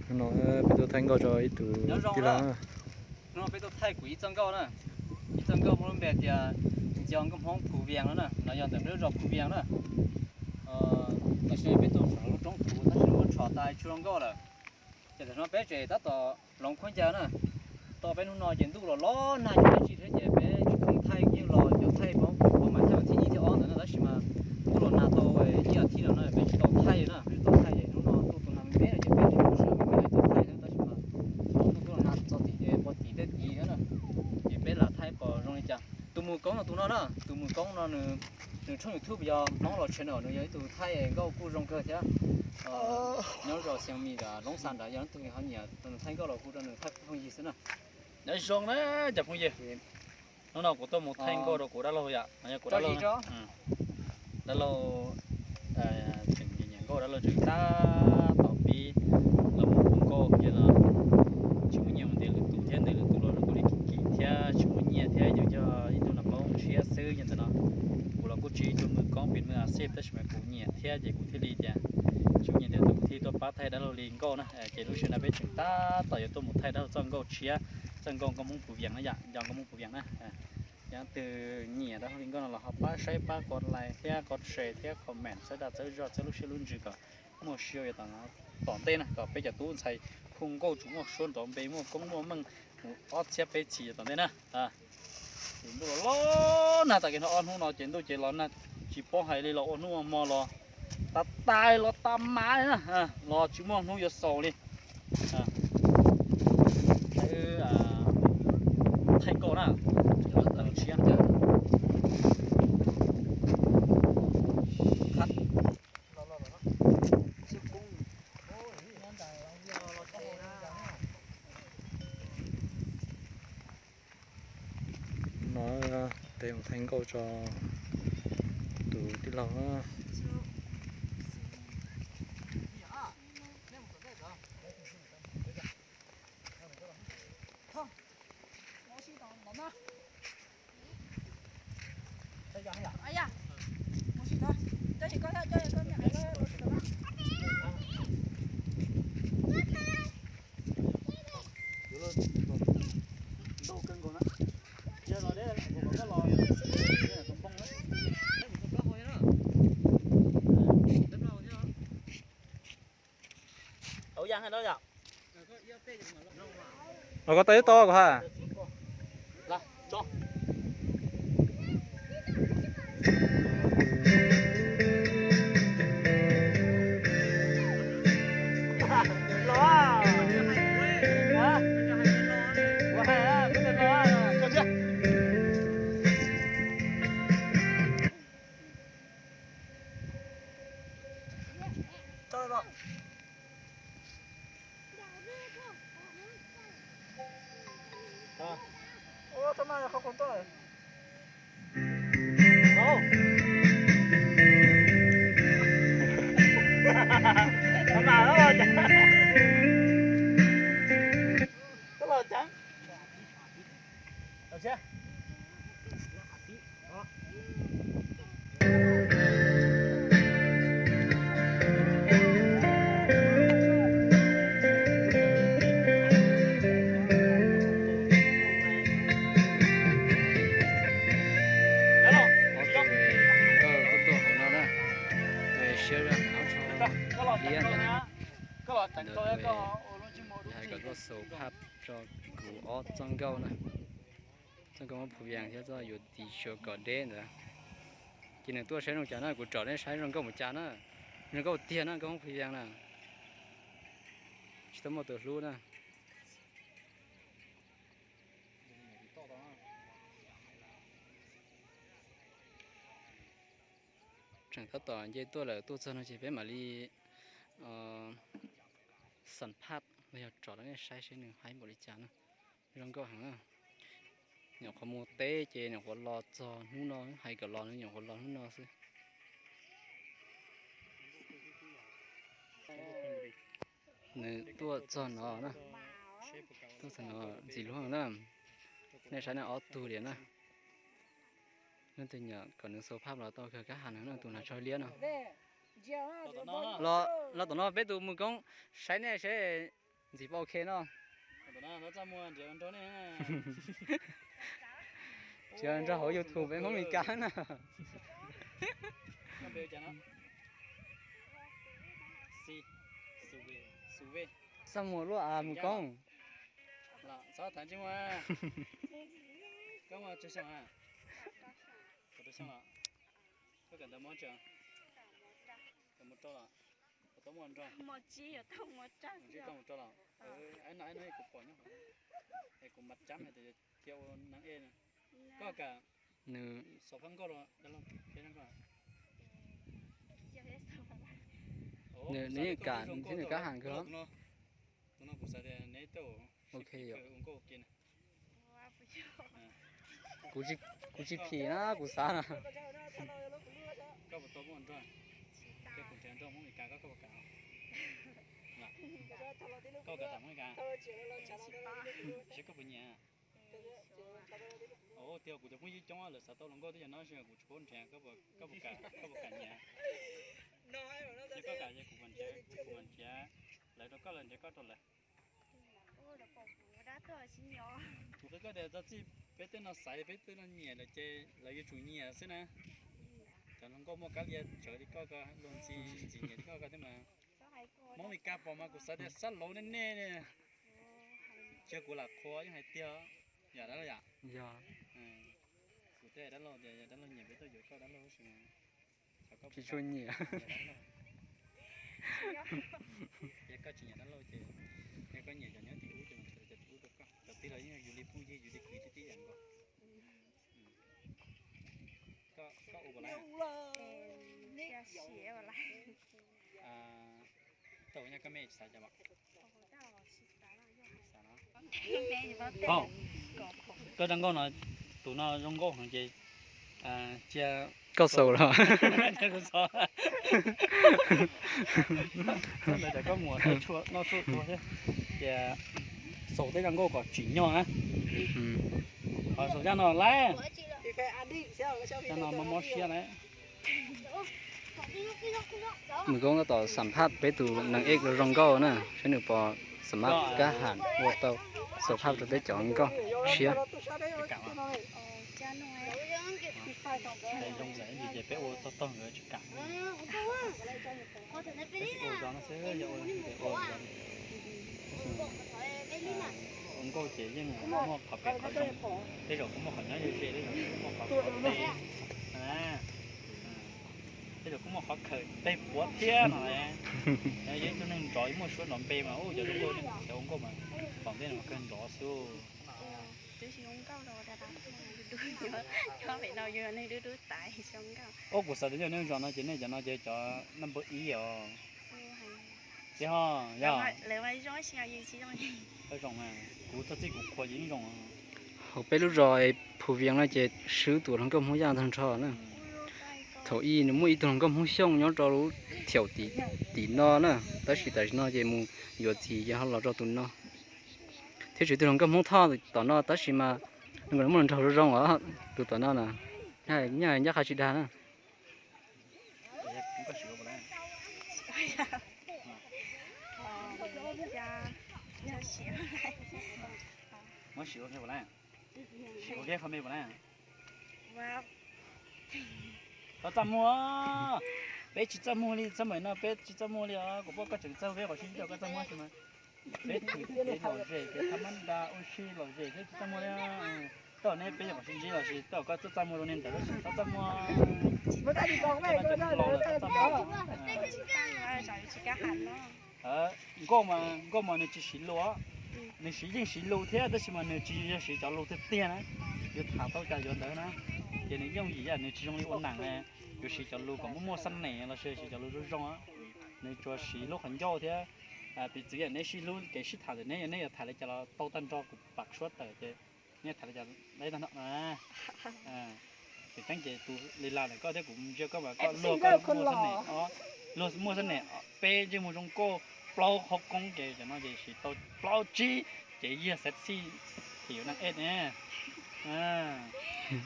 Hnub no peb tuaj thaij nkauj rau ib tug tij laug na. Hnub no peb tuaj thaij kuv ib txoj nkauj na, ib txoj nkauj muaj lub npe tias Nco Nkauj Hmoob Phu Vias no na, no yog ntawm lub zos Phu Vias na. Tam sim no peb tuaj saum lub roob Phu tab sis muab tshos tas tsis zoo nkauj lawm. Ces tam sim no peb tseem tab tom hloov khaub ncaws na. Tau peb hnub no ces ntuj los los nag cov dab tsi thiab ces peb tsis khoom thaij, yeej los cov thaij pab pab mam thaij vas thib ib thib ob ntawd na, tab sis mas ntuj los nag tau ib vas thib no na peb tsis tau thaij na, peb tsis tau thaij ces hnub no tuaj tus nag me me no ces peb tsis tau sawv me me tuaj thaij na, tab sis mas ntuj los nag txog tim ces pom tim tej tid na, ces peb lam thaij pom zoo li cas. Tus mus koob no tus no na, tus mus koob no nws tshooj YouTube yog Hmoob Los Channel, nws yog ib tug thaij nkauj kuj zoo kawg thiab. Nyob zos Xiaos Mis nram Loob Xas nrad, yog leej twg ho nyiam tus nws thaij nkauj los hu rau nws thaij phooj ywg xwb na. Nyob zoo na cov phooj ywg, hnub no kuv tuaj mus thaij nkauj rau kuv dab laug yom, no yog kuv dab laug. Dab laug tseem nyiam nyiam nkauj, dab laug tseem tab tom pib los mus hu nkauj kiag los tsis muaj nyiaj mus ntes lwm tus thiab, ntes lwm tus los kuj li kim kim thiab tsis muaj nyiaj thiab, yus yog ib tug nam poob tshiab xwb yog ntawm no. Kuv los kuj tsis ib tug mus koob pem mus a xij, tab sis mas kuv nyiam thiab ces kuv thiaj li tias tsis muaj nyiaj ntes tus kuv thiaj tuaj pab thaij dab laug li nkauj na. Ces lub sij hawm no peb tseem tab tom yuav tuaj mus thaij dab laug txoj nkauj tshiab, txoj nkauj Nkauj Hmoob Phu Vias na yom, Nco Nkauj Hmoob Phu Vias na. Yog leej twg nyiam dab laug li nkauj no los ho pab saib pab qhov like thiab qhov share thiab comment txhawb dag txhawb zog txhawb lub siab lub ntsws kom muaj siab yuav tom ntej na, kom peb cov tub ntxhais hu nkauj tsuas muaj suab nrov npe muaj koob muaj meej mus ob txhiab peb txhis yuav tom ntej na. Ces ntuj los los nag tas kev no, ob hnub no ces ntuj ces los nag tsis paub hais li, los ua hnub ua hmo los tas tas los tas mas li na, los tsis muaj hnub yuav xaus li. Thaij nkauj na, tshiab. No peb mus thaij nkauj tso tus tij laug. Los koj tau ib to kuv ha. Ob tug nkauj tuaj tuaj hauv no na, siab zog hnov tshaj liab ntawd na. Ntawd hais kom tuaj xaus phaj tso kuv ob txoj nkauj na, txoj nkauj muab Phu Vias thiab txoj yuav tiv tsua kom deb ntawd. Ces nws tuaj saib zoo cas na, kuv tsom nej saib zoo nkauj mus cas na, zoo nkauj tiag na, nkauj muab Phu Vias na, tsis tau muaj tus hlub na. Tseem tab tom nce tuaj lawm, tuaj txog no ces peb mam li xam phaj los yog tsom rau nej saib seb nws haib npaum li cas na. Zoo nkauj heev na. Nyuam qhuav mus teb ces nyuam qhuav los txog hnub no, hais kom los nyuam qhuav los hnub no xwb. Nws tuaj txog no na, tuaj txog no ntxim hlub na. Nej saib na, ob tug liam na. Leej twg nyiam kom nws xaus phaj los tau kawg, kab has nws na, tus hnav tsho liab no. Los tom no peb tus mus koob saib nej seb Ntxiv pab ok no. Tsis nrog hauv YouTube peb Hmoob Mes Kas na. Xaj muag luaj as mus koob. Kuv pom nyob, kuv mas cab hais tias cia ua neeg ej, koj kam nws, nws yeej kam thiab nws kab has kawg. Tus no kuv xav tias neb tej ua nkauj ua ke na. Kuv tsis phim na, kuv xav na. Koj puas tau muaj nrog, koj puas nrhiav nrog Hmoob Mes Kas, koj puas kam? Koj kam tham Hmoob Mes Kas? Saib koj puas nyiam. Tias kuv cov phooj ywg coob lawv xav tau hluas nkauj twb yog no, kuv tsis paub nrhiav, koj puas kam nyiam? Yog koj kam ces kuv mam nrhiav, kuv mam nrhiav lawv rau koj, lawv nrhiav koj rau lawv. Kuv qhia koj tias txog txij peb tej no xaiv, peb tej no nyiam lawm ces lawv yuav tsum nyiam xwb na. Cov hluas nkauj muaj kab lia tsawv li koj, luag ntxhi ntxim nyiam li koj, koj thiab mas. Hmoob Mes Kas pom mas kuv xav tias sab laud nej nej li. Tsis yog kuv lam qhuas, yeej hais tiag. Yam dab laug yom? Yog. Kuv tej dab laug tias yog dab laug nyiam peb tuaj yuav koj dab laug tab sis tsis tshua nyiam. Yog koj tsis nyiam dab laug ces, yog koj nyiam cov nyob tim ub ces mus nrhiav cov tim ub rau koj. Cov twg los yeej yog yus li phooj ywg yus li kwv tib tib yam nkaus. Koj ua puas laib? Tau, nyob koj mej tsis xav cas los? Koj zoo nkauj no, tus no zoo nkauj heev ces cia koj xaus los. Lawv cov koj muam noj tshuaj tshuaj thiab, ces xaus tej zoo nkauj kom tsim nyog na. Ho xaus zaj no lawm, zaj no mob mob siab lawm. Mus koob tab tom xam phaj peb tus neeg ej zoo nkauj na, saib nws puas xam phaj kab ham ua tau xam phaj rau peb cov nkauj tshiab. Zoo lawm ces peb ua txog tog nkawd tsis kam. Tab sis ua zog no xwb, yog ua ua nkauj ces yeej muaj qhov phem qhov zoo, tej zaum kuj muaj qhov nyob ze ze, tej zaum kuj muaj qhov phem. Tej zaum kuj muaj qhov khaws tej puav thiab no. Yog ib tug neeg nrov muaj suab nrov npe mas ua cov zoo nkauj, cov ua nkauj mas tom ntej no mas kawg nrov xwb. Ua kuv xav tias yog nej zos no ces nej cov no ces cov number ib os. Tiag ho, yog. Zoo mas, kuv txog txij kuv qhuas ces yeej zoo. Hauv peb lub zos Phu Vias no ces swb tus hluas nkauj Hmoob Yaj tag nrho na. Thaum ub nws muaj ib tug hluas nkauj Hmoob Xyooj nyob rau lub thiaum tim no na, tab sis tam sim no ces mus yuav txiv ces ho los rau tus no. Thiab tseem ib tug hluas nkauj Hmoob Thoj tom no tab sis mas nws muaj hluas nraug zoo zoo os, tus tom no na, nyaj ncaj qha tsis dag na. Muab sim ua qhov me puas na? Txaj muag. Peb tsis txaj muag li, txaj muag no peb tsis txaj muag li os. Kuv pom koj tseem txaj muag, peb qhov sib ntsib, koj txaj muag tsis mas. Peb thwm kev lom zem, kev thab mab nra ua si lom zem thiab tsis txaj muag li. Tej zaum neb peb qhov sib ntsib los sis tej zaum koj txaj txaj muag rau niag ntawd tab sis txhob txaj muag. Txaj muag, txaj muag. Nkauj mas, nkauj mas nws tsis siv lus, nws siv, yeej siv lus thiab tab sis mas nws tsis yog siv cov lus tiag tiag na. Yuav tham tau cas yuav ntawd na. Ces nws yooj yim, nws tsis zoo li ua neeg, yuav siv cov lus kom muaj muaj xab nes los sis siv cov lus zoo zoo. Nws tsuas siv hlub qhov ncauj thiab. Piv txwv yam neb sib hlub kev sib tham ntawm neb, yog neb yuav tham li cas los tau tag nrho, kuv pam suab tawm ces neb tham li cas tag nrho. Tseem ceeb ces tus li las ntawm koj thiab kuv ntsia koj mas koj luag, koj muaj xab nes, luag muaj xab nes, peb ntsej muag zoo nkauj, plaub qhov koob ces cov no ces siv tau plaub tsib ces yog sexy, ces yuav neeg ej ne.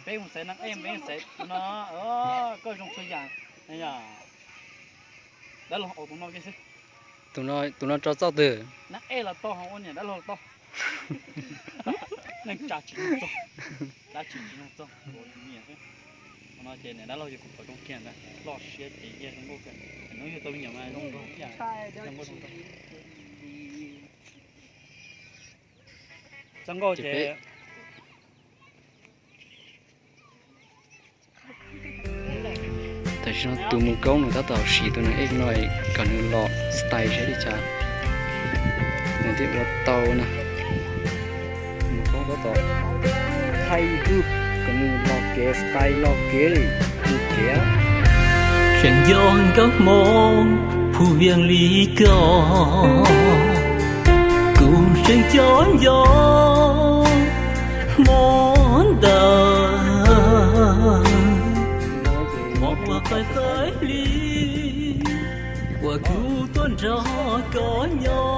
Peb mus xaiv neeg ej, peb xaiv tus no, koj zoo txhua yam. Dab laug, tus no kiag xwb. Tus no tso txoj twg? Dab ej los tau, ua niam dab laug los tau. Neej tsa tsis zoo txog, dab tsi tsis zoo txog, ua tus niam xwb. Qhov no ces niam dab laug yog kuv pom zoo kiag ntag, loj siab ces yog zoo nkauj kawg. Hnub yug tau me nyuam mas zoo nkauj ib yam, zoo nkauj zoo ntau. Txoj nkauj ces Tam sim no tus mus koob nws tab tom siv tus neeg ej no kom nws los style saib li cas nws thiaj ua tau na. Mus koob tab tom thaij ib tug kom nws los kev style los kev li tus kev. Tseem nco nkauj Hmoob Phu Vias li koj, kuv tseem nco nco hmo ntawd, hmo uas qaim qaim li uas kuv tuaj nrog koj nyob.